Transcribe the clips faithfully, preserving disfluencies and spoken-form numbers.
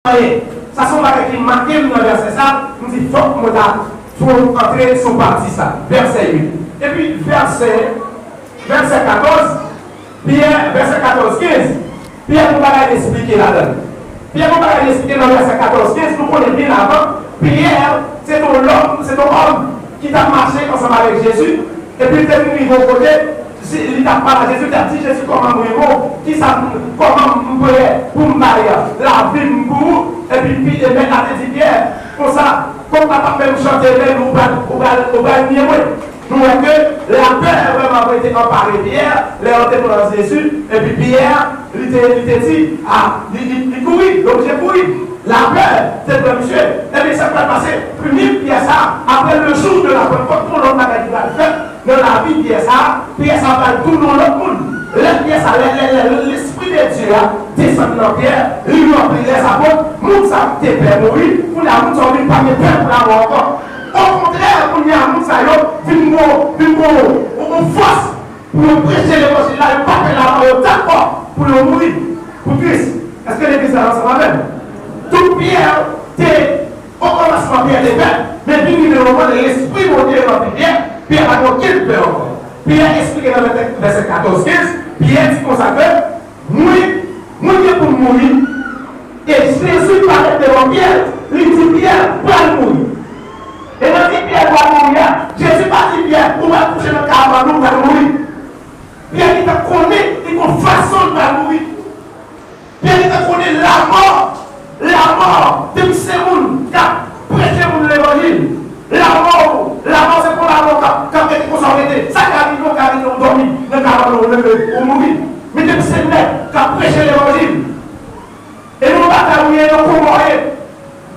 anyen. Sa se yon bagay ki make m nan vèsè sa, m di fòk mwen ta fè yon antre sou pati sa. Vèsè uit. Epi vèsè, vèsè katòz, Pyè, vèsè katòz kenz, Pyè gon bagay li esplike ladan l. Pyè gon bagay li esplike nan vèsè katòz kenz, nou konnen byen avan, Pyè se te yon lòm, se te yon òm ki t ap mache ansanm avèk Jezi, epi l te vin rive yon kote, si li t ap pale a Jezi, li t ap di Jezi, kòman m rive w? Kisa m, kòman m prè pou m bay lavi m pou ou? Epi pi, e mèt la te di Pyè, konsa, kòm w pa t ap menm chante menm, ou pral, ou pral, ou pral nye mwen. Nou wè ke lapè vrèman vre te anpare Pyè, lè yo te pran Jezi, epi Pyè, li te, li te di, a, li, li, li kouri, li oblije kouri. Lapè te pran misye. Ebyen, sa k pral pase? Premye Pyè sa, après le jour de la Pentecôte, gon lòt bagay ki pral fèt nan lavi Pyè sa, Pyè sa pral tounen yon lòt moun. Lè Pyè sa, lè, lè, lè, lè Lespri de Dye a desann nan Pyè, li ranpli lèzapot, moun sa te pè mouri, kounye a moun sa yo vin pa gen pè pou lamò ankò. Okontrè, kounye a moun sa yo vin gon, vin gon, gon, gon fòs pou yo preche levanjil la, yo pa pè lamò, yo dakò pou yo mouri pou Kris. Èske legliz la ansanm avè m? Tout Pyè te, okòmansman Pyè te pè, men vin rive yon moman Lespri Bondye ranpli Pyè, Pyè pa gen okenn pè ankò. Pyè esplike nan vèsè, vèsè katòz kenz, Pyè di konsa ke, mwen, mwen gen pou m mouri, e Jezi parèt devan Pyè, li di Pyè, pral mouri. E nan di Pyè pral mouri a, Jezi pa di Pyè, ou pral kouche nan kabann ou, ou pral mouri. Pyè gentan konnen li gon fason l pral mouri. Pyè gentan konnen lamò, lamò, depi se moun k ap preche moun levanjil, lamò, lamò se pou lamò k ap, k ap rete konsa w rete. Sa ka rive w, ka rive w dòmi nan kabann ou, ou leve, ou mouri. Men depi se nèg k ap preche levanjil, e nan yon batay ou ye, nan konba w ye.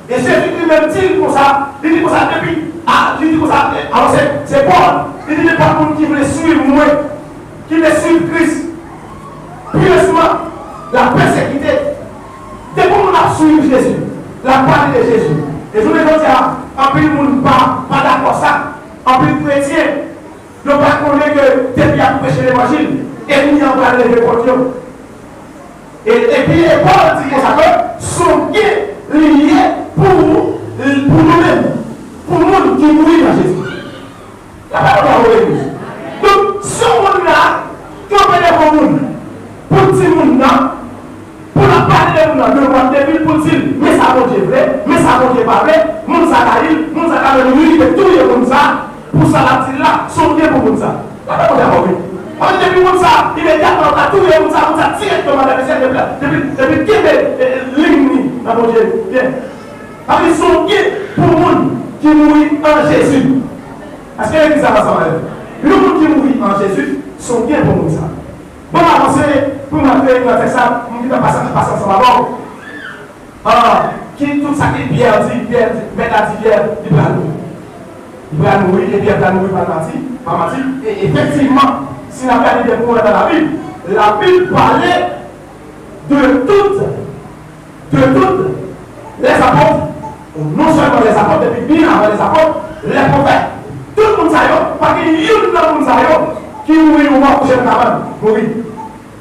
E Jezikri menm di l konsa, li di konsa, depi, a, li di konsa, e, alò se, se Pòl, li di nenpòt moun ki vle swiv mwen, ki vle swiv Kris, pyezman, l ap pèsekite. Depi yon moun ap swiv Jezi, l ap pale de Jezi. E jounen jodi a, anpil moun pa, pa dakò sa. Anpil kretyen, yo pa konnen ke depi y ap preche levanjil, ènmi an pral leve kont yo. E, epi, e Pòl di konsa ke se yon byen li ye pou, pou nou menm, pou moun ki mouri nan Jezi. Lapè Bondye avè w, legliz. Donk, si yon moun la kanpe devan moun pou l di moun nan, pou l ap pale de moun nan, de lwa de vil, pou l di l, men sa Bondye vle, men sa Bondye pa vle, moun sa rayi l, moun sa ta menm rive touye moun sa, pou sa l ap di l la, se yon byen pou moun sa. Lapè Bondye avè w, wi. Paske depi moun sa, imedyatman, l ta touye moun sa, moun sa dirèkteman nan lesyèl, depi, depi, depi l kenbe, e, e, liy li nan Bondye byen. Paske se yon byen pou moun ki mouri an Jezi. Èske legliz la ansanm avè m? Yon moun ki mouri an Jezi, se yon byen pou moun sa. Bon, m avanse pou m antre nan tèks la, m gentan pase, pase ansanm avè w. Ah, ki tout sa ki Pyè di, Pyè di, mèt la di Pyè, li pral mouri. Li pral mouri, e Pyè pral mouri pa mati, pa mati. E efektivman, si n ap gade byen pou nou nan Labib, Labib pale de tout, de tout lèzapòt, non sèlman lèzapòt, epi byen avan lèzapòt, lèpwofèt. Tout moun sa yo, pa gen youn nan moun sa yo ki mouri yon mò kouche nan kabann, mouri.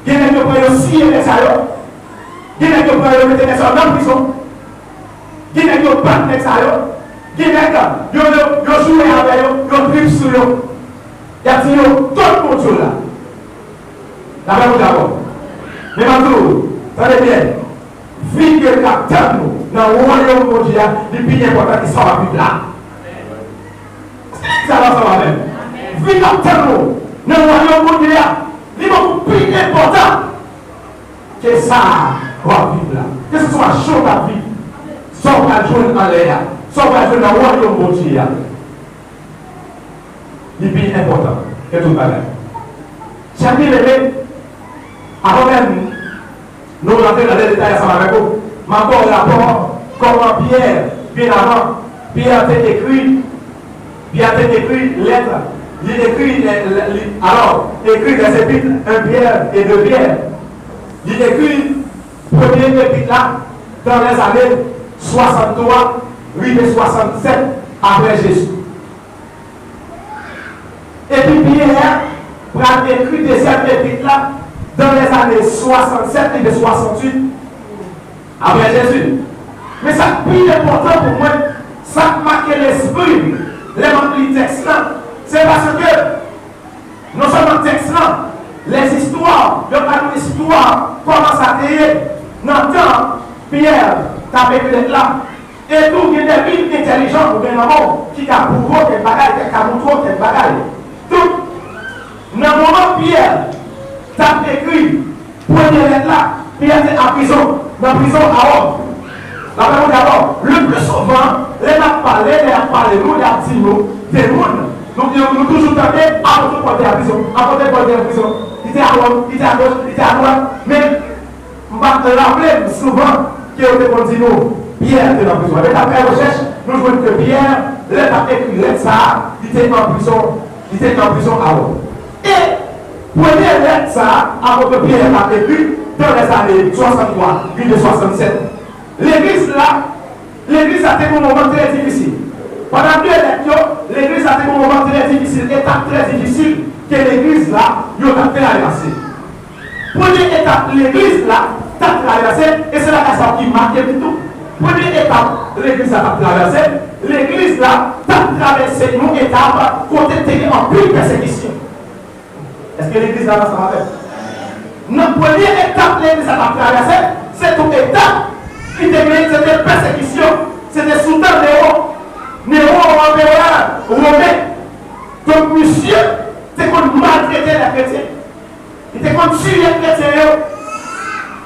Gen nèg yo pran yo siye nèg sa yo. Gen nèg yo pran yo mete nèg sa yo nan prizon. Gen nèg yo bat nèg sa yo. Gen nèg yo, yo, yo joure avè yo, yo trip sou yo. Y ap di yo, tout moun yo la. Lapè Bondye avè w. Men m ap di w, tande byen, vi ke k ap tann nou nan wayòm Bondye a, li pi enpòtan ke sa w ap viv la. Èske legliz la ansanm avè m? Vi k ap tann nou nan wayòm Bondye a, li bokou pi enpòtan ke sa w ap viv la. Kèlkeswa jan w t ap viv, sa w pral jwenn anlè a, sa w pral jwenn nan wayòm Bondye a, li pi enpòtan ke tout bagay. Chè byeneme, avan menm nou rantre nan detay ansanm avèk ou, m ap ba w rapò kòman Pyè, byen avan, Pyè te ekri Pyè te ekri lèt, li ekri, lè, lè, li, alò, écrit les épîtres un Pierre et deux Pierre. Li ekri premye epit la dans les années soixante-trois rive soixante-sept apre Jezi. Epi Pyè pral ekri dezyèm epit la dans les années soixante-sept rive soixante-huit apre Jezi. Men sa k pi enpòtan pou mwen, sa k make lespri m lè m ap li tèks lan, se paske non sèlman tèks lan, lèzistwa, yo ba nou istwa kòman sa te ye nan tan Pyè t ap ekri lèt la. E tou, gen de Bib entèlijan oubyen nan men w ki ka pwouve w kèk bagay, ki ka montre w kèk bagay. Tout nan moman Pyè t ap ekri premye lèt la, Pyè te an prizon, nan prizon a Wòm. N ap raple nou, le pli souvan, lè n ap pale, lè y ap pale nou, y ap di nou de moun, nou, nou, nou toujou tande apot Pòl te an prizon, apot Pòl te an prizon, li te a Wòm, li te agoch, li te adwat, men m pa raple m souvan ke yo te konn di nou Pyè te nan prizon. Ebyen, n ap fè rechèch, nou jwenn ke Pyè, lè l t ap ekri lèt sa a, li te an prizon, li te an prizon a Wòm. E premye lèt sa a, apot Pyè t ap ekri dans les années soixante-trois rive soixante-sept. Legliz la, legliz la te gon moman trè difisil. Pandan de lèt yo, legliz la te gon moman trè difisil, etap trè difisil ke legliz la, yo t ap travèse. Premye etap legliz la t ap travèse, e se bagay sa ki make m tou. Premye etap legliz la t ap travèse, legliz la t ap travèse yon etap kote te gen anpil pèsekisyon. Èske legliz la ansanm avè m? Nan premye etap legliz la t ap travèse, se te yon etap ki te genyen, se te pèsekisyon, se te sou tan Newo. Newo, anperè women. Donk, misye te konn maltrete lè kretyen. Li te konn tiye kretyen yo.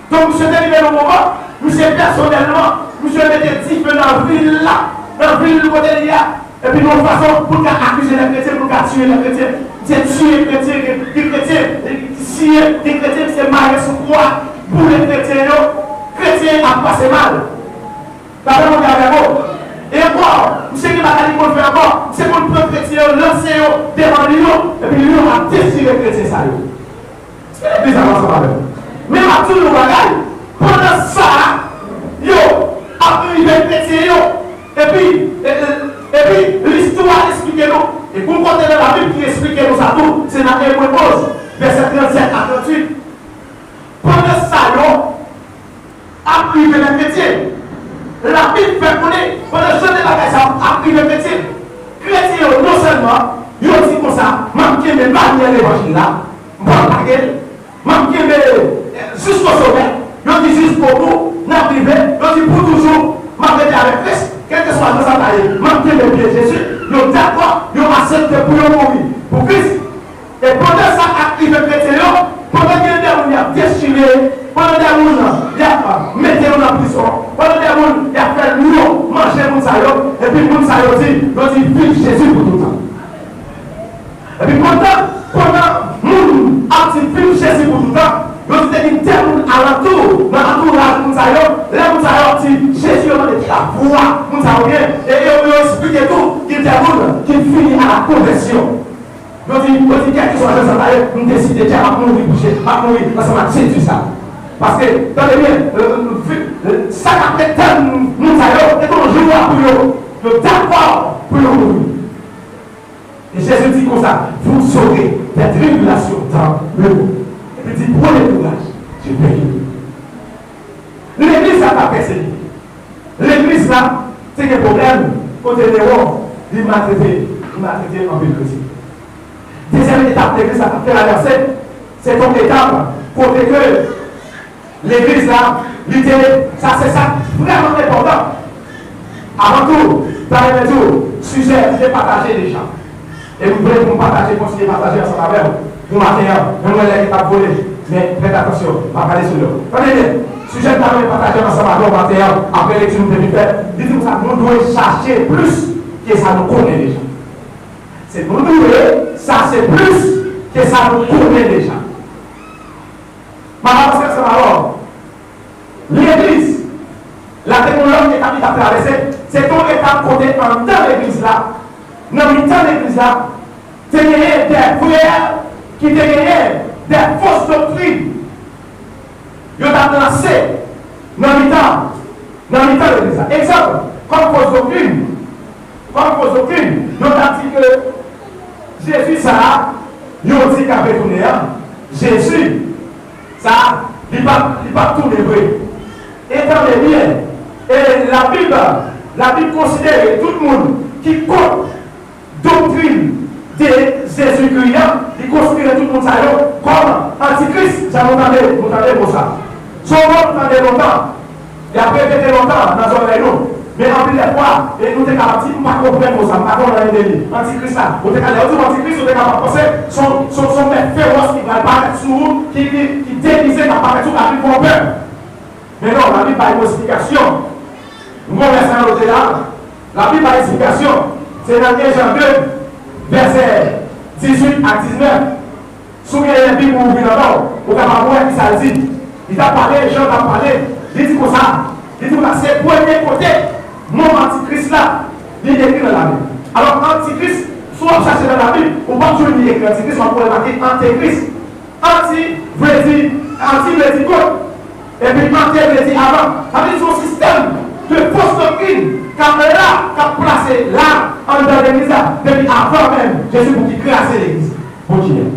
Donk, misye te rive nan moman, misye pèsonèlman, misye mete dife nan vil la, nan vil kote li a. Epi nan yon fason pou l ka akize lè kretyen, pou l ka tiye lè kretyen. Misye tiye kretyen, gen, gen kretyen, li tiye, gen kretyen, misye mare sou kwa, boule kretyen yo. Kretyen ap pase mal. Dapre Bondye avèk ou. E ankò, misye gen bagay li konn fè ankò. Misye konn pran kretyen yo, lanse yo devan lyon, epi lyon ap dechire kretyen sa yo. Èske legliz la ansanm avè m? Men m ap di nou yon bagay. Pandan sa a, yo ap rive kretyen yo. Epi, e, e, epi, listwa esplike nou. E gon kote nan Labib ki esplike nou sa tou. Se nan Ebre onz, vèsè trannsèt a tranntuit. Pandan sa yo ap rive nan kretyen. Labib fè konnen, pandan jan de bagay sa yo ap rive kretyen, kretyen yo non sèlman yo di konsa, "M ap kenbe banyè levanjil la, m p ap lage l, m ap kenbe, eh, jiskosomè." Yo di, "Jiskobou, n ap rive." Yo di, "Pou toujou, m ap rete avèk Kris, kèlkeswa jan sa ta ye, m ap kenbe pye Jezi." Yo dakò, yo aksepte pou yo mouri pou Kris. E pandan sa ap rive kretyen yo, pandan gen de moun y ap dechire, pandan de moun y ap mete yo nan prizon, pandan de moun y ap fè lyon manje moun sa yo, epi moun sa yo di, yo di, "Viv Jezi pou toutan." Epi pandan, pandan moun ap di, "Viv Jezi pou toutan," yo di te gen de moun alantou, nan antouraj moun sa yo, lè moun sa yo ap di Jezi, yo mande ki lavwa moun sa yo gen, e yo, yo esplike tou, gen de moun ki fini a la konvèsyon. Yo di, yo di, "Kèlkeswa jan sa ta ye, m deside ke m ap mouri pou Jezi, m ap mouri ansanm ak Jezi sa." Paske, tande byen, euh, euh, sa k ap ret tann moun sa yo, se yon jou a pou yo, yo dakò pou yo mouri. E Jezi di konsa, "Vous aurez des tribulations dans le monde." Epi di, "Prenez courage, j'ai vaincu." Legliz la pa pèsekite. Legliz la te gen pwoblèm kote Newon, li maltrete, li maltrete anpil kretyen. Dezyèm etap legliz la t ap travèse, se te yon etap kote ke legliz la, li te, sa se sa k vrèman enpòtan. Avan tou, ta renmen di w, sijè ki te pataje deja. E m vle pou m pataje, kontinye pataje ansanm avè w pou maten an. Men m wè lè ki t ap vole, men prèt atansyon, m ap pale sou yo. Tande byen, sijè m ta renmen pataje ansanm avè w maten an, apre lekti nou te fin fè, li di konsa, nou dwe chache plis ke sa nou konnen deja. Se nou dwe chache plis ke sa nou konnen deja. M ap avanse ansanm avè w. Legliz la te gon lòt etap li t ap travèse. Se te yon etap kote anndan legliz la, nan mitan legliz la, te genyen de frè ki te genyen de fos doktrin. Yo t ap lanse nan mitan, nan mitan legliz la. Egzanp, kòm fos doktrin, kòm fos doktrin, yo t ap di ke Jezi sa a, yo di k ap retounen an, Jezi sa a, li p ap, li p ap tounen vre. E tande byen, E Labib, Labib konsidere tout moun ki kont doktrin de Jezikri an, li konsidere tout moun sa yo kòm antikris. Jan nou tande, nou tande mo sa. Se yon mo nou tande lontan, y ap repete lontan nan zòrèy nou. Men anpil lè fwa, e nou te kapab di, "M pa konprann mo sa, m pa konn anyen de li." Antikris la, ou te ka, lè yo di w antikris, ou te kapab panse se yon, se yon, se yon bèt fewòs ki pral parèt sou ou, ki, ki, ki degize, k ap parèt sou ou, k ap vin fè w pè. Men non, Labib bay nou esplikasyon. Nou wè sa yo te la. Labib bay esplikasyon. Se nan en Jan de, vèsè dizuit ak diznèf. Si w genyen Bib ou ouvri nan men w, ou kapab wè kisa l di. Li t ap pale, Jan t ap pale. Li di konsa, li di konsa, se premye kote mo antikris la, li ekri nan Labib. Alò, antikris, si w ap chache nan Labib, ou p ap jwenn li ekri antikris, w ap wè l make antekris. Anti vle di, anti vle di kont. Epi ante vle di avan. Sa vle di se yon sistèm de fos doktrin k ap la, k ap plase la anndan legliz la depi avan menm Jezi pou ki kraze legliz. Bondye.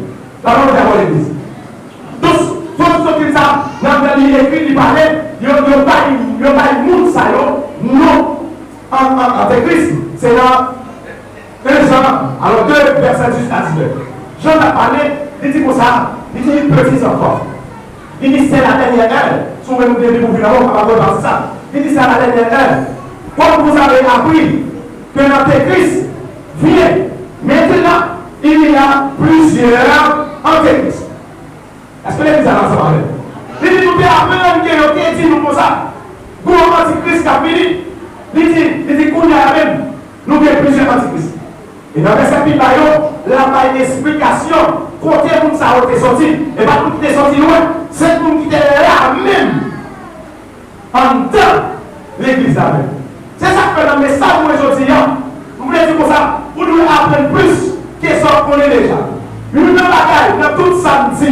Lavan nou te avè legliz. Donk, fos doktrin sa, nan, nan li ekri, li pale, yo, yo bay, yo bay moun sa yo non an, an, antekris. Se nan en Jan, alò, de, vèsè dizuit a diznèf. Jan t ap pale, li di konsa, li di, peti zanfan, li di, se la dènyè è, si w menm ou gen Bib ou vin avè w, ou kapab wè pati sa. Li di, se la dènyè è, comme vous avez appris que l'Antéchrist vient, maintenant, il y a plusieurs antéchrists. Èske legliz la ansanm avè m? Li di, nou te aprann ke yo te di nou konsa, gon antikris k ap vini. Li di, li di, kounye a menm, nou gen plizyè antikris. E nan vèsè pi ba yo, l ap bay esplikasyon kote moun sa yo te soti. E pa tout ki te soti lwen, se moun ki te la menm anndan legliz la menm. Se sa k fè nan mesaj mwen jodi a, m vle di konsa, ou dwe aprann plis ke sa w konnen deja. Youn nan bagay, nan tout sa m di,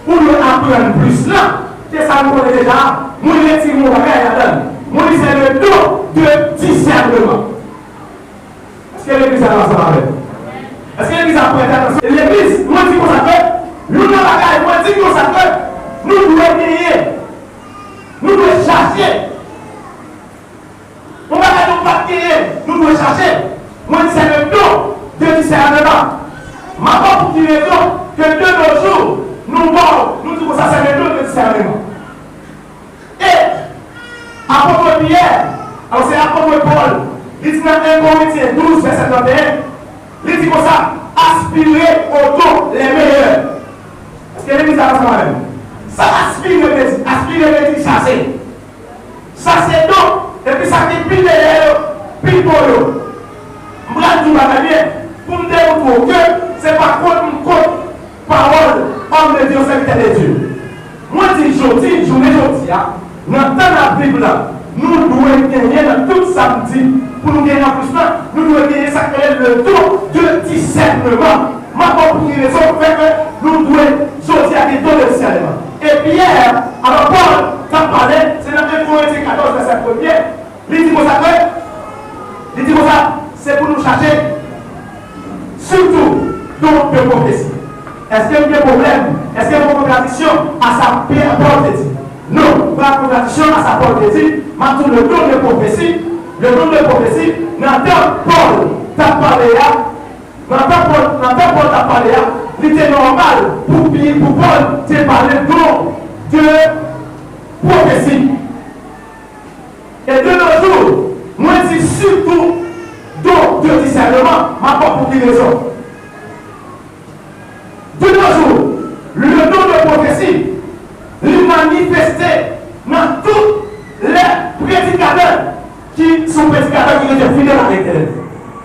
ou dwe aprann plis lan ke sa nou konnen deja, mwen retire yon bagay ladan l. Mwen di se le don de discernement. Èske legliz la ansanm avè m? Èske legliz la prèt a atann? Legliz, mwen di konsa ke, youn nan bagay, mwen di konsa ke, nou dwe genyen, nou dwe chache. Yon bagay nou pa t genyen, nou dwe chache. Mwen di se le don de discernement. M ap ba w pou ki rezon ke de nos jours, nou ba w, nou di konsa se le don de discernement. E apot Pyè, alò se apot Pòl, li di nan en Korentyen douz, vèsè trannteyen, li di konsa, aspirez aux dons les meilleurs. Èske legliz la ansanm avè m? Sa aspire vle di, aspire vle di chache. Chache don, epi sa ki pi meyè yo, pi bon yo. M pral di w bagay byen, pou m demoutre w ke se pa kont m kont pawòl òm de Dye, sèvitè de Dye. Mwen di jodi, jounen jodi a, nan tan n ap viv la, nou dwe genyen nan tout sa m di, pou nou genyen anplis lan, nou dwe genyen sa k rele le don de discernement. M ap ba w pou ki rezon k fè ke nou dwe jodi a gen don de discernement. E Pyè, alò Pòl, k ap pale, se nan en Korentyen katòz, vèsè premye, li di konsa ke, li di konsa, se pou nou chache, sitou, don de pwofesi. Èske m gen pwoblèm? Èske m gen kontradiksyon a sa Pyè, Pòl te di? Non, pa kontradiksyon a sa Pòl te di. M ap di w le don de pwofesi, le don de pwofesi, nan tan Pòl t ap pale a, nan tan Pòl, nan tan Pòl t ap pale a, li te nòmal pou Pi-, pou Pòl te pale don de pwofesi. E de nos jours, mwen di sitou don de discernement, m ap ba w pou ki rezon. De nos jours, le don de prophétie, li manifeste nan tout lè predikatè ki se yon predikatè ki rete fidèl a Letènèl.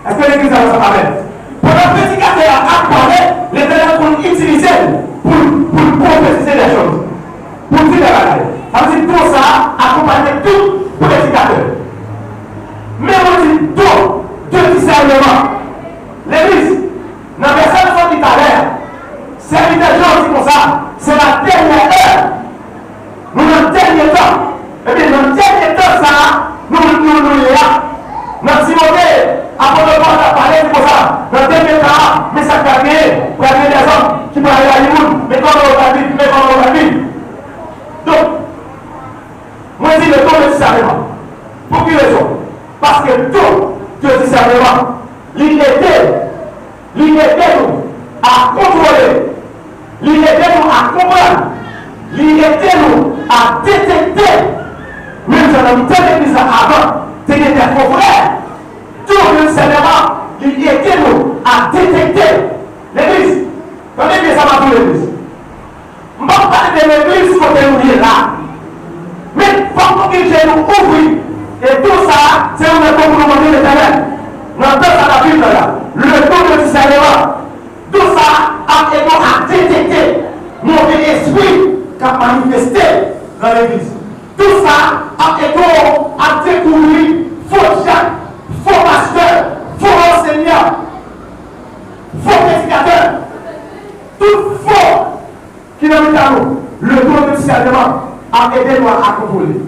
Èske legliz la ansanm avè m? Pandan predikatè a ap pale, Letènèl konn itilize l pou l, pou l pwofetize de choz, pou l di de bagay. Sa vle di don sa a akonpanye tout predikatè. Men mwen di don de disèneman. Legliz, nan vèsè nou sot li talè a, sèvitè Jan di konsa, se la dènyè è. Nou nan dènye tan. Ebyen, nan dènye tan sa a, nou, nou, nou ye a. Nan Timote, apot Pòl t ap pale di konsa, nan dènye tan an, men sa k pral genyen, pral gen dèzòm ki pral rayi moun, men kòman yo pral viv, men kòman yo pral viv. Donk, mwen di le don de disèneman. Li ede nou a konprann. Li ede nou a detekte. Menm jan nan mitan legliz la avan, te gen de fo frè. Tou menm sèlman, li ede nou a detekte. Legliz, tande byen sa m ap di w, legliz. M p ap pale de legliz kote nou ye la. Men fòk nou gen je nou ouvri. E tou sa, se yon leson pou nou mande Letènèl. Nan tan sa n ap viv la, le don de discernement. Tou sa ap ede w a detekte move espri k ap manifeste nan legliz. Tou sa ap ede w a dekouvri fo dyak, fo pastè, fo ansenyan, fo predikatè. Tout fo ki nan mitan nou, le don de discernement ap ede nou a kontwole.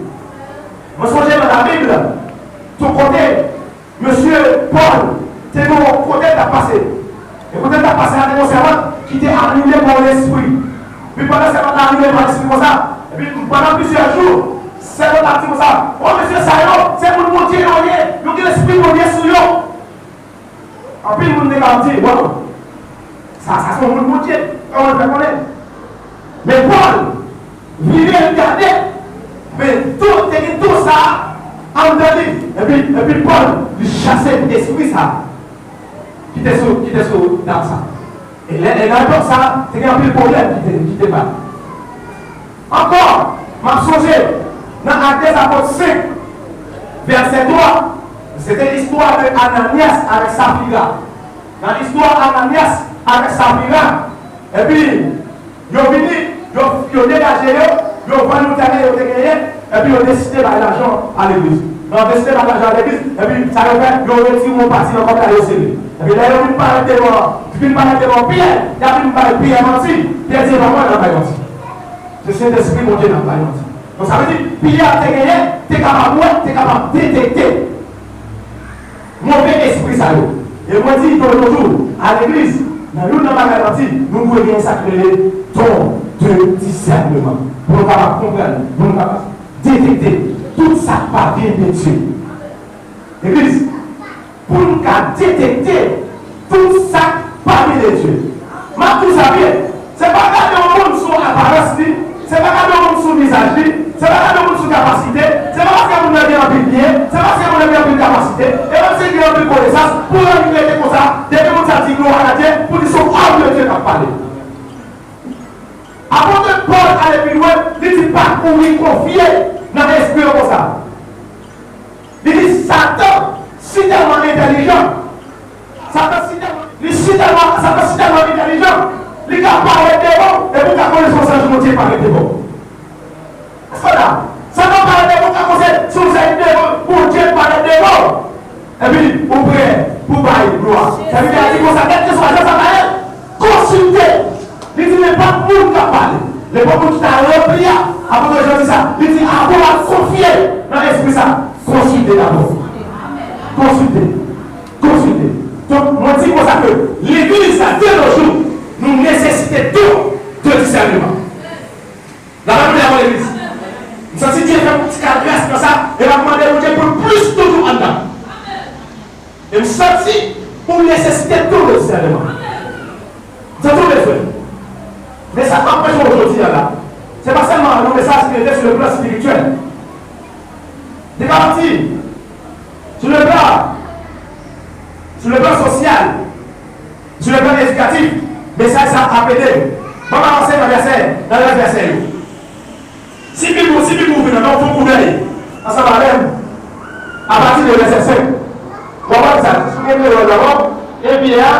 Mwen sonje nan Labib, tou kote Mesye Pòl te gen yon kote l t ap pase. E kote l t ap pase a, te gen yon sèvant ki te anime pa yon lespri. Epi pandan sèvant la anime pa lespri konsa, epi pandan plizyè jou, sèvant la ap di konsa, "O, mesye sa yo, se moun Bondye yo ye, yo gen lespri Bondye sou yo." Anpil moun te ka ap di, "Waw, sa, sa se yon moun Bondye, kòman l fè konnen?" Men Pòl vire l gade, men tou, te gen tou sa a anndan li. Epi, epi Pòl, li chase espri sa a ki te sou, ki te sou dam sa a. E lè, e nan epòk sa a, te gen anpil pwoblèm ki te, ki te bay. Ankò, m ap sonje nan Actes des Apôtres cinq, vèsè trois, se te istwa de Ananyas avèk Safira. Nan istwa Ananyas avèk Safira, epi yo vini, yo, yo degaje yo, yo vann yon tèren yo te genyen, epi yo deside bay lajan a legliz. Lè yo deside bay lajan a legliz, epi sa yo fè, yo retire yon pati nan kòb la, yo sere. Epi lè yo vin parèt devan, vin parèt devan Pyè, y ap vin bay Pyè manti. Pyè di, "E pa mwen n ap bay manti. Se Sentespri Bondye n ap bay manti." Donk, sa vle di, Pyè te genyen, te kapab wè, te kapab detekte move espri sa yo. E mwen di, de nos jours, a legliz, nan youn nan bagay m ap di, nou dwe gen sa ki rele don de discernement. Pou nou kapab konprann, pou nou kapab detekte tout sa k pa vin de Dye. Legliz, pou n ka detekte tout sa k pa vin de Dye. M ap di w sa byen, se pa gade yon moun sou aparans li, se pa gade yon moun sou vizaj li, se pa gade yon moun sou kapasite, se pa paske moun nan gen anpil byen, se pa paske moun nan gen anpil kapasite, e menm si l gen anpil konesans, pou l annik rete konsa, depi moun sa di glwa a Dye, pou di se yon òm de Dye k ap pale. Apot Pòl ale pi lwen, li di pa kouri konfye nan espri yo konsa. Li di Satan sitèlman entèlijan. Satan sitèlman, li sitèlman, Satan sitèlman entèlijan. Li ka parèt devan w, epi w ka konnen se yon zanj Bondye parèt devan w. Èske w la? Satan parèt devan w, w ka konnen se yon zanj devan, Bondye parèt devan w. Epi, ou prè pou bay glwa. Sa vle di, a di konsa, kèlkeswa jan sa ta ye, konsilte. Li di, nenpòt moun k ap pale, nenpòt moun ki ta ranpli a, apot Jan di sa, li di, avan w al konfye nan espri sa, konsilte dabò. Konsilte. Konsilte. Donk, mwen di konsa ke legliz la, de nos jours, nou nesesite don de discernement. Lavanou de avè legliz. M santi Dye fè m yon ti kal gras nan sa, e m ap mande Bondye pou l plis toujou anndan. E m santi yon nesesite tou de disèneman. M santi yon bezwen. Men sa k ap preche w jodi a la, se pa sèlman yon mesaj ki rete sou le plan espirityèl. Li ka pati sou le plan, sou le plan sosyal, sou le plan edikatif, mesaj sa ap ede. Ban m avanse nan vèsè, nan lòt vèsè yo. Si Bib ou, si Bib ou ouvri nan men w, fè yon koudèy ansanm avè m, apati de vèsè senk. W ap wè sa, si w gen Pyè dabò, e Pyè a,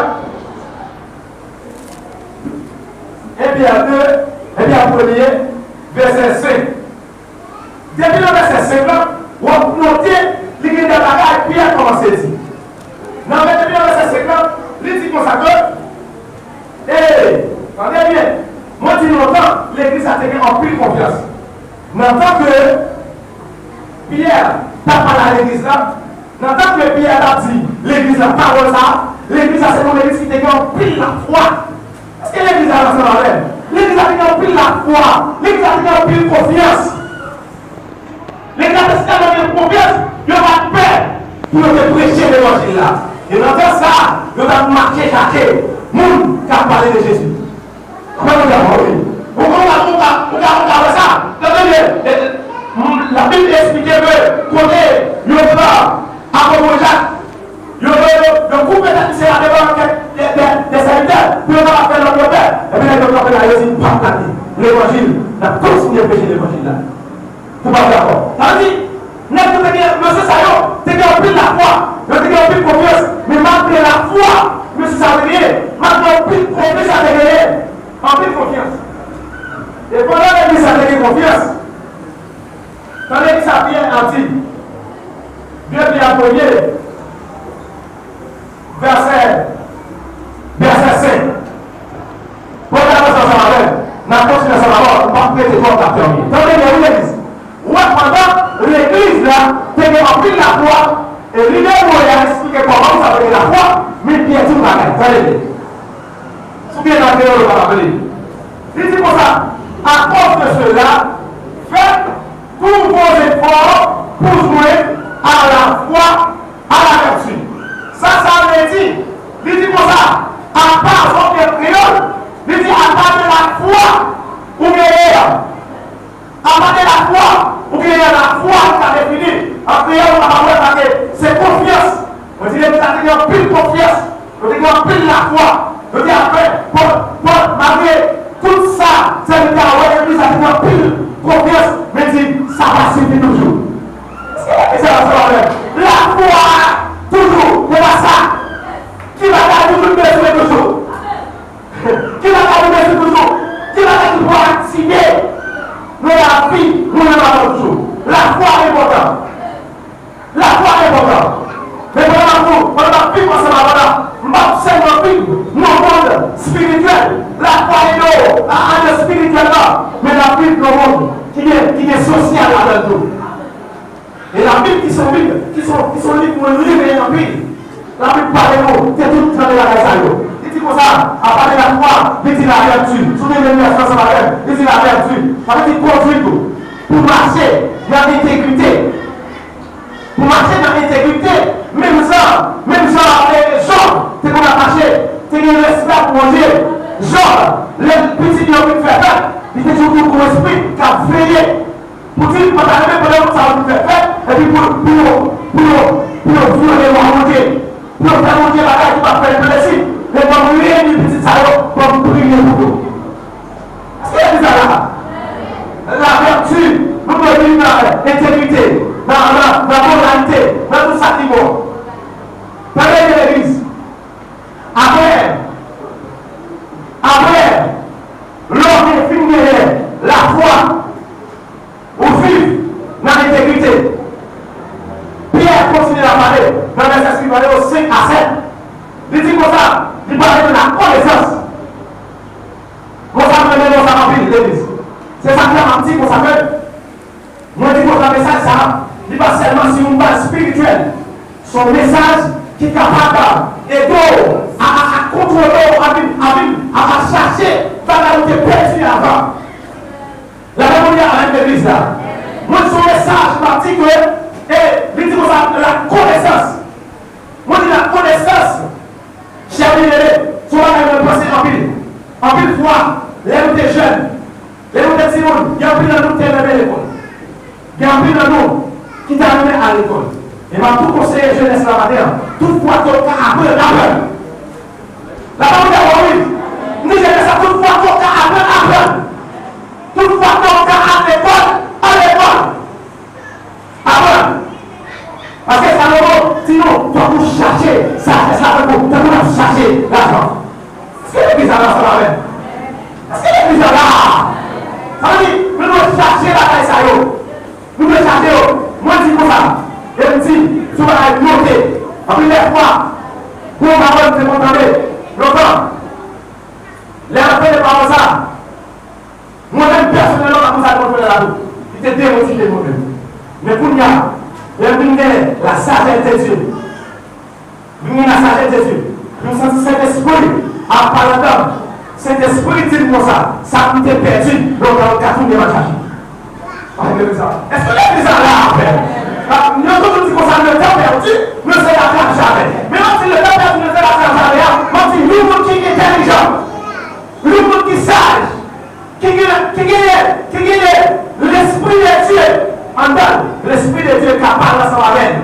e Pyè de, e Pyè premye, vèsè senk. Depi nan vèsè senk lan, w ap note li gen de bagay Pyè kòmanse di. Nan vè-, depi nan vèsè senk lan, li di konsa ke, e, tande byen, mwen di nou lontan, legliz la te gen anpil konfyans. Nan tan ke Pyè t ap pale a legliz la, nan tan ke Pyè t ap di legliz la pawòl sa a, legliz la se yon legliz ki te gen anpil lafwa. Èske legliz la ansanm avè m? Legliz la te gen anpil lafwa. Legliz la te gen anpil konfyans. Legliz la te tèlman gen konfyans, yo pa t pè pou yo te preche levanjil la. E nan tan sa a, yo t ap mache chache moun k ap pale de Jezi. Apre Ou ka, ou ka, ou ka, ou ka wè sa. Tande byen, e, e, m, Labib eksplike ke kote yo pran apot Jak, yo, yo, yo, yo koupe tèt misye la devan kèk de, de, de sèvitè pou yo kapab fè lòt yo pè. Epi nèg yo kanpe la, yo di, "N p ap lage levanjil, n ap kontinye preche levanjil la." Ou pa dakò? Sa vle di, nèg yo te gen, mesye sa yo te gen anpil lafwa, yo te gen anpil konfyans, men malgre lafwa mesye sa yo te genyen, malgre anpil konfyans sa te genyen, anpil konfyans. E pandan legliz sa te gen konfyans, tande ki sa Pyè ap di, de Pyè premye, vèsè, vèsè senk. Pran avanse ansanm avè m. N ap kontinye ansanm avè w. Ou p ap rete twòp, n ap tèmine. Tande byen, wi, legliz. Ou wè, pandan legliz la te gen anpil lafwa, e lidè yo a eksplike kòman sa te gen lafwa, men Pyè di yon bagay. Tande byen. Si w byen nan kreyòl, ou kapab li. Li di konsa, à cause de cela, faites tous vos efforts pour joindre à la foi à la vertu. Sa sa vle di? Li di konsa, apa, sa w gen kreyòl, li di apa de lafwa ou genyen an, apa de lafwa ou genyen an, lafwa nou ka defini an kreyòl, nou kapab wè sa ke se konfyans. Mwen di legliz la te gen anpil konfyans, yo te gen anpil lafwa, yo te apre, pòt, pòt, malgre tout sa, sèvitè a wè legliz la te gen anpil konfyans, men di, sa pa sifi toujou. Èske legliz la ansanm avè m? Lafwa toujou, se pa sa. Ki bagay nou tout bezwen toujou? Ki bagay nou bezwen toujou? Ki bagay ki pou aktive nan lavi nou menm avè w toujou? Lafwa enpòtan. Lafwa enpòtan. Men pandan m ap, pandan m ap viv ansanm avè w la, m p ap sèlman viv nan mond espirityèl. Lafwa ede w a ale espirityèlman, men n ap viv nan mond ki gen, ki gen sosyal ladan l tou. E Labib ki se yon Bib, ki se yon, ki se yon liv mwen renmen anpil. Labib pale nou de tout jan de bagay sa yo. Li di konsa, apa de lafwa, li di lavèti. Si w te vin vèsyon ansanm avè m, li di lavèti. Sa vle di kondwit ou. Pou mache nan entegrite. Pou mache nan entegrite, menm jan, menm jan, e, Jòb te konn ap mache, te gen respè pou Bondye. Jòb, lè pitit li yo vin fè fèt, li te toujou gon espri k ap veye. Pou di, pa ta renmen pandan moun sa yo fin fè fèt, epi pou, pou yo, pou yo, pou yo vyole lwa Bondye, pou yo fè Bondye bagay ki p ap fè l plezi, men ban m reyini pitit sa yo, ban m priye pou yo. Èske legliz la la? Lavèti, nou dwe viv nan entegrite, nan, nan, nan moralite, nan tout sa ki bon. Tande byen legliz. Apre, apre, lè w gen, fin genyen lafwa, ou viv nan entegrite. Pyè kontinye ap pale nan vèsè swivan yo, senk a sèt. Li di konsa, li pale de lakonesans. Konsa, mwen renmen konsa anpil, legliz. Se sa k fè m ap di konsa ke mwen di konsa, mesaj sa a, li pa sèlman sou yon baz espirityèl. Se yon mesaj ki kapab ede w a, a, a kontwole w, a vin, a vin, a, a chache bagay ou te pèdi avan. Lè mwen di avèk legliz la, mwen di se yon mesaj m ap di ke, e, li di konsa, lakonesans. Mwen di lakonesans, chè byeneme, se yon bagay mwen panse anpil. Anpil fwa, lè nou te jèn, lè nou te timoun, gen anpil nan nou ki te renmen lekòl. Gen anpil nan nou ki ta renmen al lekòl. E m ap tou konseye jenès la maten an, tout fwa ke w ka aprann, aprann. Lapawòl di wi. M di jenès la, tout fwa ke w ka aprann, aprann. Tout fwa ke w ka al lekòl, al lekòl. Aprann. Paske Salomo di nou, fòk nou chache sajès la tankou, tankou n ap chache lajan. Èske legliz la ansanm avè m? Èske legliz la la? Sa vle di, nou dwe chache bagay sa yo. Nou dwe chache yo. Mwen di konsa, e m di, sou bagay note. Anpil lè fwa, gon pawòl m te konn tande lontan. Lè m ap tande pawòl sa, mwen menm pèsonèlman, m pa konn sa l konn fè la tou. Li te demotive mwen menm. Men kounye a, lè m vin gen la sagesse de Dieu, vin gen la sagesse de Dieu, vin santi Sentespri ap pale anndan m. Sentespri di m konsa, sa m te pèdi lontan, m ka tounen m al chache. Alelouya. Èske legliz la la avè m? Ah, nou toujou di konsa, le temps perdu ne se rattrape jamais. Men lè m di le temps perdu ne se rattrape jamais a, m ap di yon moun ki entèlijan, yon moun ki saj, Ki genyen, ki genyen Lespri de Dye anndan l. Lespri de Dye ka pale ansanm avè l.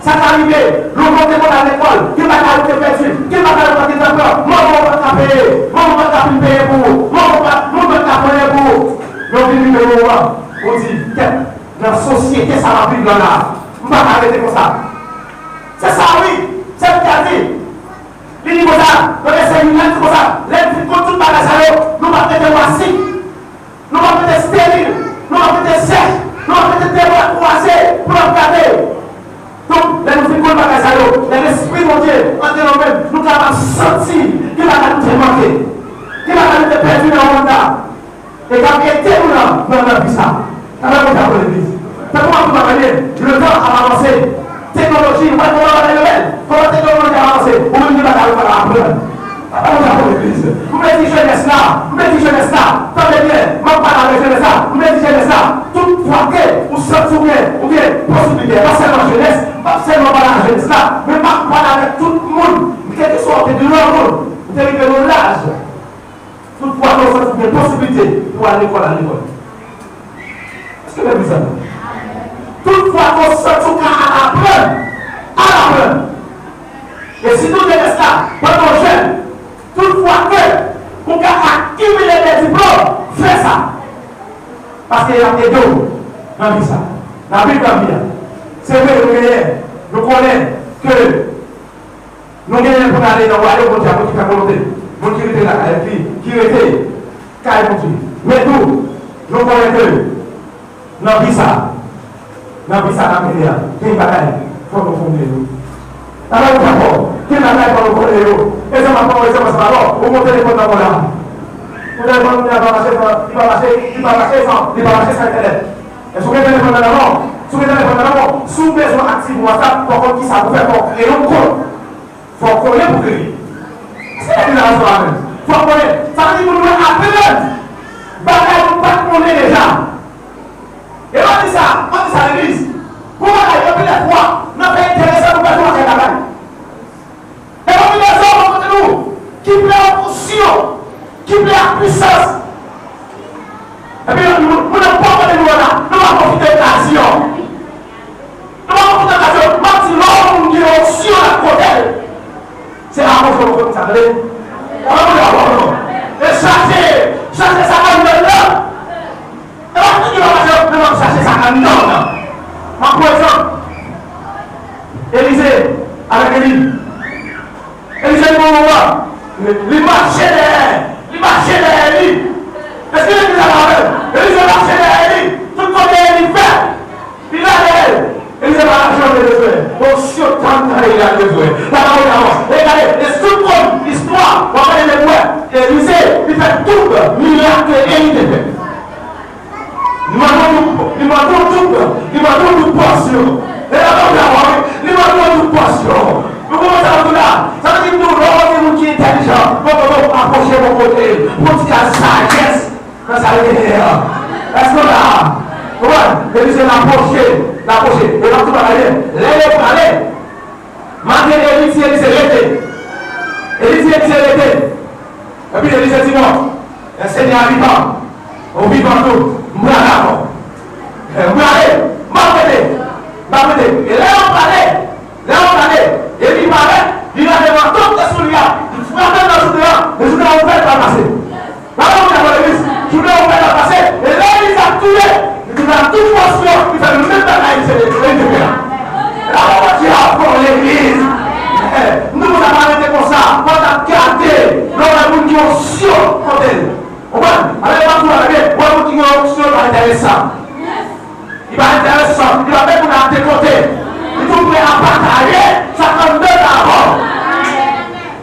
Sa ka rive, lè w te konn al lekòl, gen bagay ou te pèdi, gen bagay ou pa t gen tan pran, manman w pa t ka peye, manman w pa t ka fin peye pou ou, manman w pa, moun pa t ka pran pou ou. Yo vin rive yon moman, ou di, kèt, nan sosyete sa m ap viv la la, m pa ka rete konsa. Se sa wi, se l te di. Li di konsa, nan vèsè uit la, li di konsa, lè n fin konn tout bagay sa yo, nou p ap rete lwa sik, nou p ap rete esteril, nou p ap rete sèch, nou p ap rete tèt kwaze pou n ap gade. Donk, lè nou fin konn bagay sa yo, lè Lespri Bondye antre nan men n, nou kapab santi ki bagay nou te manke, ki bagay nou te pèdi nan mond la. E k ap ede nou nan, nan, nan vi sa. Tanpri, Bondye aprann legliz. Tankou m ap di w bagay, letan ap avanse. Teknoloji, ou wè kòman bagay yo bèl? Kòman teknoloji ap avanse? Ou menm gen bagay ou pral aprann. Tanpri, Bondye aprann legliz. M vle di jenès la, m vle di jenès la, tande byen, m ap pale avèk jenès la, m vle di jenès la, tout fwa ke ou santi ou gen, ou gen posiblite, pa sèlman jenès, m p ap sèlman pale ak jenès la, men m ap pale avèk tout moun, kèlkeswa ou te granmoun, ou te rive nan laj. Tout fwa ke w santi w gen posiblite pou w al lekòl, al lekòl. Èske w konprann sa? Tout fwa ke w santi w ka al aprann, al aprann. E sitou jenès la, pandan w jèn, tout fwa ke ou ka akimile de diplòm, fè sa. Paske y ap ede w nan vi sa. Nan vi, nan vi a. Se vre, nou genyen, nou konnen ke Nou genyen pou n ale nan wayòm Bondye a, moun ki fè volonte, moun ki rete lakay li, ki rete kay Bondye. Men tou, nou konnen ke nan vi sa, nan vi sa n ap mennen an, gen bagay fòk nou fòmile yo. Bagay nou fè fò, gen bagay fòk nou fòmile yo. Egzanp, m ap pran egzanp, se pa lò, ou gon telefòn nan men w la. Ou telefòn ou a pa mache, li pa mache, li pa mache san, li pa mache san entènèt. Èske w gen telefòn nan men w? Si w gen telefòn nan men w, si w bezwen aktive WhatsApp, fòk w konn kisa pou fè, fòk w kreye yon kont. Fò w konnen pou kreye. Èske legliz la resevwa menm? Fò w konnen. Sa vle di pou nou aprann bagay nou pa t konnen deja. E mwen di sa, mwen di sa legliz. Pou bagay yo, anpil fwa, nan fè enteresan nou pèdi yon pakèt bagay. E anpil fwa, mwen kote nou, ki vle onksyon, ki vle ak pwisans. Epi, moun nan pòv kote nou an la, nou pa pwofite okazyon. Nou pa pwofite okazyon. M ap di, lè yon moun gen onksyon nan kote l, se apre w fè moun sa, tande. Ann nou di amen non. E chache, chache sa anndan l lan. E pa tout ki pa mache, men w ap chache sa anndan w lan. M ap pran egzanp. Elize avèk Eli. Elize rive yon moman, li mache dèyè, li mache dèyè Eli. Èske legliz la pa avè m? Elize mache dèyè Eli. Tout kote Eli fè, li la dèyè l. Elize pa janm bezwen. Bon, si yo tann, tann Eli al bezwen. Papa, ou ta wè. E gade, e si w konn istwa, w ap gade nèg wè. Elize, li fè tout mirak ke Eli te fè. Li mande w tout, li mande w tout, li mande w tout pòsyon. E la, bon, la, wi, li mande w tout pòsyon. Nou konprann sa nou di la? Sa vle di nou, lè w wè gen moun ki entèlijan, bon, bon, bon, apwoche bò kote l. Pran ti kal sajès nan sa l genyen an. Èske w la? Konprann? Epi se l apwoche, l apwoche. E l ap tou bagay byen. Lè yo prale, malgre Eli di Elize rete. Eli di Elize rete. Epi Elize di non. Senyè a vivan. Ou vivan tou. M prale avè w. M prale. M ap rete. M ap rete. E lè yo prale, lè yo prale, Eli parèt, li lave manto ki te sou li a, li frape l nan jounen an, e jounen an ouvè, li pa pase. Pale Bondye avè legliz. Jounen ouvè, li pa pase. E lè Elize ap touye, li tounen ak tout fòs li, li fè menm bagay Elize te fè a. Pale Bondye avè legliz. Eh, nou konn ap arete konsa, w ap gade, lè w wè moun gen onksyon kote l. Konprann? Alò, e pa tou la, men, wè moun ki gen onksyon pa enteresan. Li pa enteresan, li pa fè moun ap dekote. Li tou prè a pataje sa k anndan l avè w.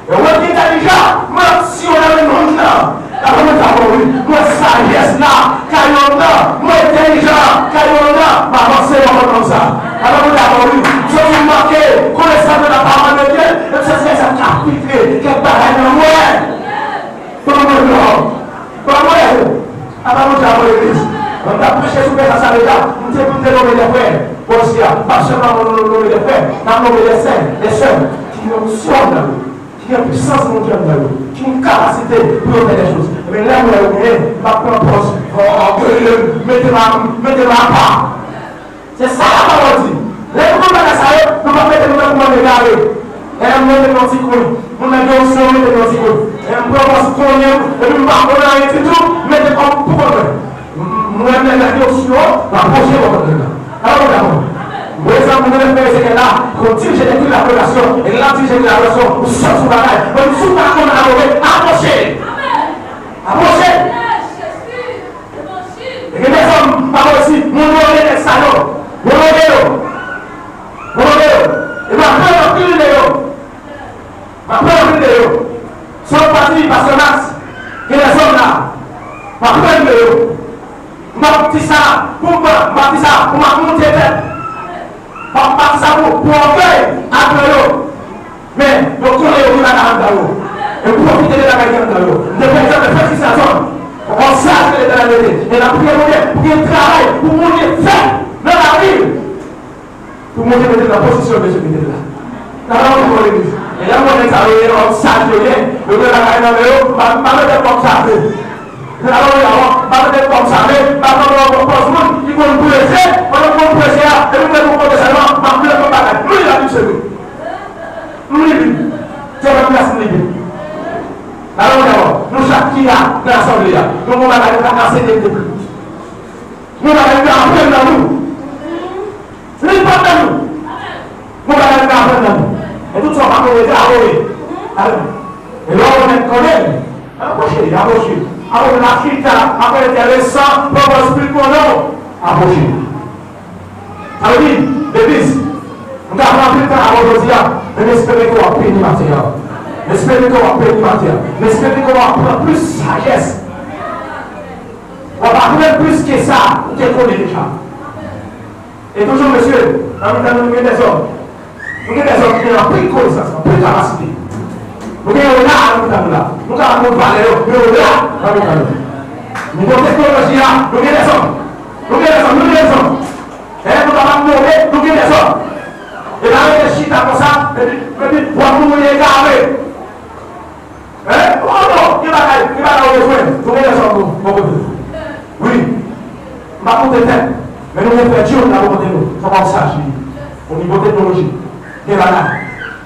E wè ki entèlijan, mwen si yo nan men moun nan. L ap mwen sa bon wi. Mwen sajès la, kay yo nan. Mwen entèlijan, kay yo nan. M avanse nan mond konsa. Alò mwen dakò wi. Jodi m manke konesans nan pawòl de Dye, e se sa k ap filtre kèk bagay nan mwen. Ban mwen non. Ban mwen. Apa nou te ap legliz? Mwen t ap preche sou pè sa deja. M te pou m te nonmen de frè. Bon, si a, m p ap sèlman nonmen de frè. M ap nonmen de sè, de sè ki gen onksyon nan yo, ki gen pwisans Bondye nan yo, ki gen kapasite pou yo fè de choz. Men lè m wè yo genyen, m ap pran pòz. Mete nou apa. Se sa lapawòl di. Lè nou konn bagay sa yo, nou p ap mete nou tankou moun egare. E m mete nou yon ti kwen. Moun nan gen opsyon mete nou yon ti kwen. E m pran pòz konnen m, epi m pa konn anyen ditou, m mete kò m pou kont mwen. M, m wè nèg la gen opsyon, m apwoche bò kont nèg la. Alò, mwen dakò. Mwen, sa moun nan fè Ezekyèl la, kon dirije legliz la adorasyon, e lè l ap dirije legliz la adorasyon, ou sot sou bagay. Mwen, si w pa konn adore, apwoche. Apwoche. E gen de zòm, pa wè si, m onore nèg sa yo. M onore yo. M onore yo. E m aprann anpil de yo. M aprann anpil de yo. Sòt pati, pastè Max, gen de zòm la. M aprann de yo. M p ap di sa pou m, m p ap di sa pou m ap monte tèt. M ap, m ap sa pou, pou ògèy ak yo. Men, yo konnen yo gen bagay anndan yo. Yo pwofite de bagay ki anndan yo. M te pran egzanp de Francis Lazon. On saj ke Letènèl mete. E n ap priye Bondye pou gen travay, pou moun gen fè nan lavi l. Pou Bondye mete l nan pozisyon Bondye mete l la. Nan yon bon legliz. E lè mwen nèg sa yo ye, on saj yo ye, yo gen bagay nan men yo, m pa, m pa mete kòm sa vre. Alò, wi, alò, m pa mete kòm sa vre, m pa pran yon pòz moun ki konn preche, pandan m konn preche a, epi m ret yon kote sèlman, m ap leve yon bagay. M li Labib, se vre. M li Bib. Se pa klas m li Bib. Alò, wi, alò, nou chak ki la, nan asanble a, nou gon bagay nou ka ansenye de plis. Nou bagay nou ka aprann nan nou. Li pa nan nou. Nou bagay nou ka aprann nan nou. E tout sa w pa konn rete adore. Alelouya. E lè w remèt kò l, apwoche, apwoche. Apwoche, n ap chita, apre enteresan, pwopòz pil konnen w. Apwoche. Sa vle di, legliz, nou ka pran anpil tan avè w jodi a, men m espere ke w ap beni maten an. M espere ke w ap beni maten an. M espere ke w ap pran plis sajès. W ap aprann plis ke sa ou te konnen deja. E toujou, mesye, nan mitan nou, nou gen dèzòm. Nou gen dèzòm ki gen anpil konesans, anpil kapasite. Nou gen yo la nan mitan nou la. Nou ka ap moun valè yo, men yo la nan mitan nou. Nivo teknoloji a, nou gen dèzòm. Nou gen dèzòm, nou gen dèzòm. E nou kapab nonmen, nou gen dèzòm. E pa rete chita konsa, epi, epi, w ap mouri egare. Hein? Oh non, gen bagay, gen bagay ou bezwen. Nou gen dèzòm nou, bò kote nou. Wi. M pa konte tèt, men nou gen frè John la bò kote nou. Se yon saj li. O nivo teknoloji. Gen bagay.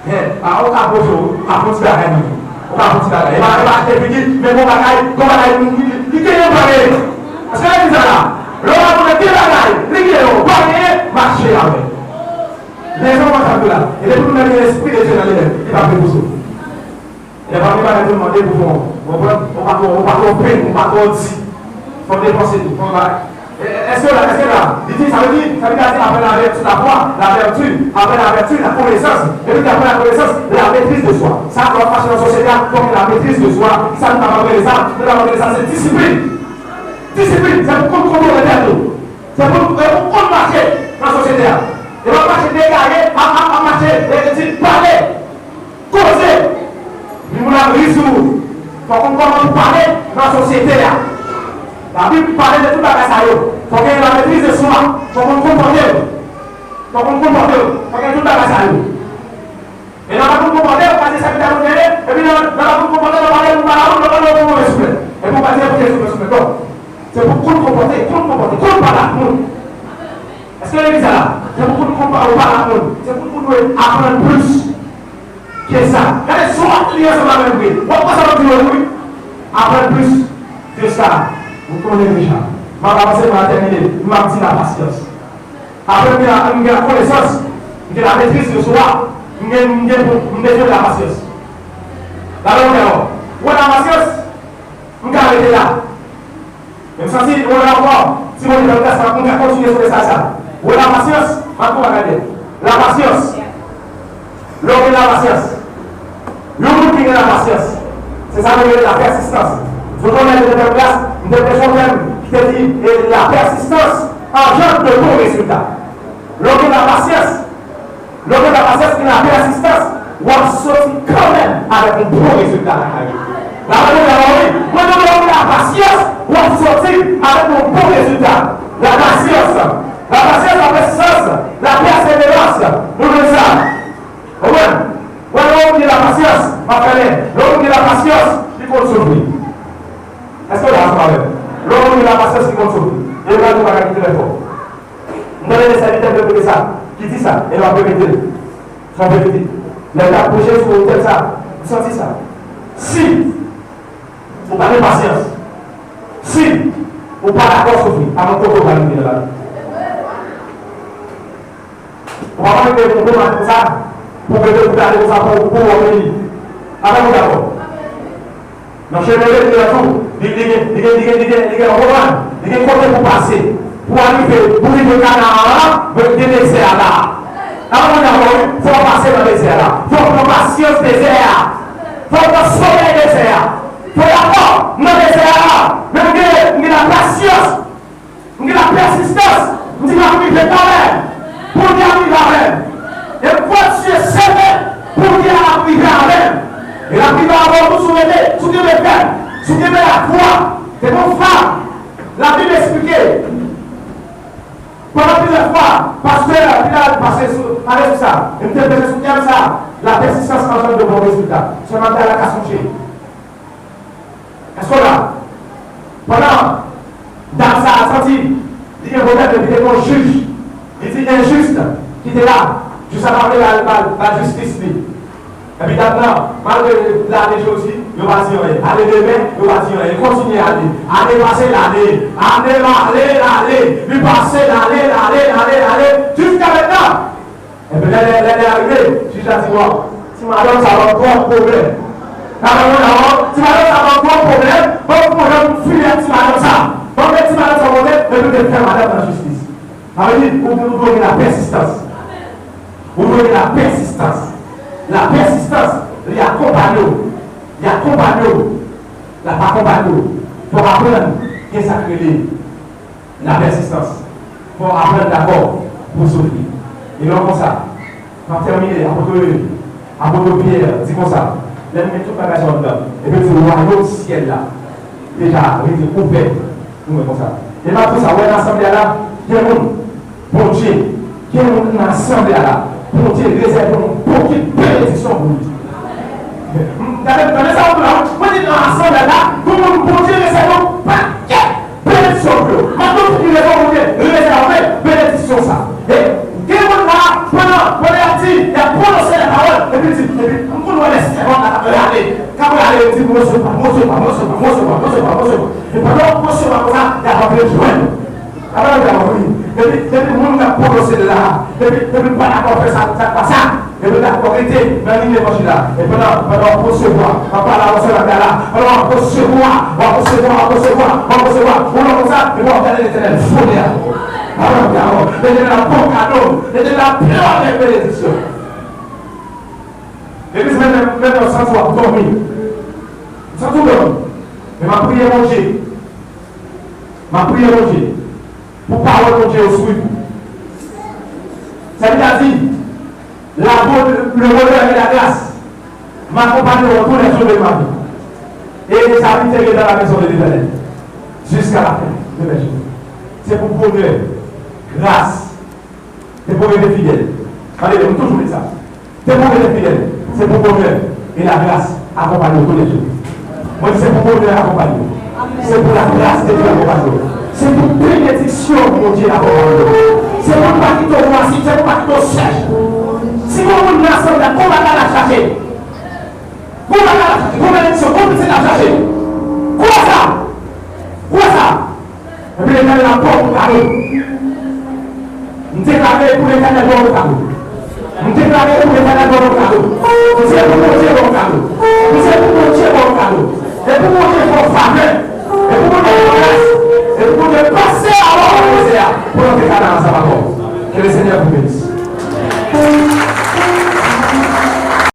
Hein, pa ou ka pwoche ou, ou ka fè yon ti bagay nan men. Ou ka fè yon ti bagay. E pa, e pa achte figi, men gon bagay, gon bagay, li, li, li genyen ou pa genyen. Paske legliz la la, lè w ap konnen gen bagay, li genyen ou pa genyen, mache avè l. Lèzòm pa sa vle la. E depi nou gen lespri de Dye nan li menm, li pa vle pou sou. Lè pa gen bagay pou nou mande pou fè, ou konprann? Ou pa twò, ou pa twò plenn, ou pa twò di. Fò w depanse tou, fò w bay. E, e, èske w la, èske w la? Li di, sa vle di, sa vle di, après la vertu, la foi, la vertu, après la vertu, la connaissance, epi ki après la connaissance, la maîtrise de soi. Sa, lè w ap mache nan sosyete a, fò w gen la maîtrise de soi. Sa nou kapab rele sa? Nou kapab rele sa, se disiplin. Disiplin, se pou konn kontwole tèt ou. Se pou, se pou konn mache nan sosyete a. E pa mache degare, ap, ap, ap mache, e, e di, pale. Koze! Ni moun ap ri sou ou. Fò w konn kòman pou pale nan sosyete a. Labib pale de tout bagay sa yo. Fò w gen la maîtrise de soi. Fò w konn konpòte w. Fò w konn konpòte w. Fò w gen tout bagay sa yo. E nan pa konn konpòte w, w pa se sèvitè Bondye ye, epi nan, nan pa konn konpòte w, w pale moun pa la moun, w pale moun move souflèt. Epi w pa di, "Epi Jezi move souflèt." Non. Se pou konn konpòte, konn konpòte, konn pale ak moun. Èske legliz la la? Se pou konn konpòte, pale ak moun. Se pou konn dwe aprann plis. Ke sa. Gade, si w ap li ansanm avè m vre, w ap wè sa w ap di yo wi. Aprann plis ke sa. Ou konnen deja. M ap avanse, m ap tèmine. M ap di la pasyans. Apre m gen la, m gen la konesans, m gen la maîtrise de soi, m gen, m gen pou, m bezwen la pasyans. Gade yon bagay, ou wè la pasyans, m ka rete la. Men m santi, ou wè ankò, si Bondye fè m gras, m ka kontinye sou mesaj sa. Ou wè la pasyans, m ap tou bagay. La pasyans. Lè w gen lapasyans, yon moun ki gen lapasyans, se sa nou rele lapèsistans. Sou tonè te fè m gras, m te preche yon tèm ki te di, e, lapèsistans anjandre de bon rezilta. Lè w gen lapasyans, lè w gen lapasyans, gen lapèsistans, w ap soti kanmenm avèk yon bon rezilta lakay ou. Lapasyans, mwen, lè w gen lapasyans, w ap soti avèk yon bon rezilta. Lapasyans, lapasyans, lapèsistans, lapèseverans, nou jwenn sa. Konprann? Wè, lè yon moun gen lapasyans, m ap fèmen. Lè yon moun gen lapasyans, li konn soufri. Èske w la ansanm avè m? Lè yon moun gen lapasyans, li konn soufri. E m di yon bagay ki trè fò. M tande de sèvitè m repete sa, ki di sa, e l ap repete l. Sa verite. Lè l ap preche sou tèm sa, m santi sa. Si ou pa gen pasyans, si ou pa dakò soufri, a mwen kote w pral rive nan lavi. Ou pa mande pou bon maten sa, pou gete pou gade konsa pou pou w vini. Avè mwen dakò. Nan chemen lènmi an tou, li li gen li gen li gen li gen li gen yon woman, li gen kote pou pase. Pou w rive pou rive Kanaan an, men gen dezè a la. Avè mwen dakò wi, fò w pase nan dezè a la. Fò w pran pasyans dezè a. Fò w pran somèy dezè a. Fò w dakò nan dezè a la. Men m gen m gen la pasyans. M gen la pèsistans. M di l ap rive kanmenm. Bondye ap rive avè m. E m kontinye sèvi. Bondye ap rive avè m. E l ap rive avè w tou si w rete, si w kenbe fèm, si w kenbe lafwa. Se yon fanm. Labib esplike. Pandan plizyè fwa, pastè Pilar pase sou, pale sou sa. E m te preche sou tèm sa. La pèsistans anjandre bon rezilta. Sèlman m ta la ka sonje. Èske w la? Pandan dam sa a santi li gen pwoblèm epi te gen yon jij, li di enjis ki te la, jij sa pa vle ba l, ba l, ba l jistis li. Epi dam nan, malgre lane jodi, yo pa di anyen. Ale demen, yo pa di anyen. Kontinye ale. Ane pase lane. Ane ale, lane. Li pase lane, lane, lane, lane. Jiska mentnan. Epi lè lè lè lè a rive, jij la di, waw, ti madanm sa ban m twòp pwoblèm. Sa ban mwen la, waw, ti madanm sa ban m twòp pwoblèm, ban m fè yon jan pou m fini ak ti madanm sa. Ban m met ti madanm sa kote, epi m te fè madanm nan jistis. Sa vle di, ou ou dwe gen la pèsistans. Ou dwe gen la pèsistans. La pèsistans, li akonpanye w. Li akonpanye w. L ap akonpanye w. Fò w aprann gen sa k rele la pèsistans. Fò w aprann dakò pou w soufri. E lè w konsa, m ap tèmine, apot, apot Pyè di konsa, lè m met tout bagay sa yo anndan, epi l di, wayòm syèl la deja rete ouvè pou mwen konsa. E m ap di sa, w wè nan asanble a la, gen moun, Bondye, gen moun nan asanble a la, Bondye rezève yon bokit benediksyon pou li. Gade, gade sa w la, mwen di nan asanble a la, gen moun Bondye rezève yon pakèt benediksyon pou yo. M ap di w pou ki rezon Bondye rezève benediksyon sa. E gen moun la, pandan, pandan y ap di, y ap pwononse lapawòl, epi di, epi m konn wè lè sèvant la k ap rale, k ap rale, yo di, mwen resevwa, mwen resevwa, mwen resevwa, mwen resevwa, mwen resevwa, mwen resevwa. E pandan w resevwa konsa, y ap antre jwenn ou. Amen, amen, wi. Depi, depi moun k ap pwononse la, depi, depi pa dakò fè sa, sa pa sa. Depi dakò rete nan liy levanjil la. E pandan, pandan w ap resevwa, w ap pale a yon sèl ak la, pandan w ap resevwa, w ap resevwa, w ap resevwa, w ap resevwa. Ou nan konsa, epi w ap gade Letènèl vole avè w. Amen, amen. Letènèl ap ba w kado, Letènèl ap plen w avèk benediksyon. Legliz, menm, menm lè w santi w ap dòmi. Santi w dòmi. Men m ap priye Bondye. M ap priye Bondye. Pou pawòl Bondye yo swiv ou. Sa li ta di, la bonne, le bonheur et la grâce m'accompagneront tous les jours de ma vie. Et mes habits seront dans la maison de l'Éternel jusqu'à la fin de mes jours. Se pou bonè, gras, se pou rete fidèl. Tande, m toujou di sa. Se pou rete fidèl, se pou bonè e lagras akonpaye w toulejou. Mwen di se pou bonè akonpaye w. Se pou lagras de Dye akonpaye w. Se pou benediksyon Bondye akonpaye w. Se pou l pa kite w masi, se pou l pa kite w sèch. Si gon moun nan asanble a, gon bagay l ap chache. Gon bagay l ap chache, gon benediksyon, gon pitit l ap chache. Kwè sa. Kwè sa. Epi Letènèl ap ba w yon kado. M deklare pou Letènèl ba w yon kado. M deklare pou Letènèl ba w yon kado. M di e pou Bondye ba w yon kado. M di e pou Bondye ba w yon kado. E pou Bondye fè w favè.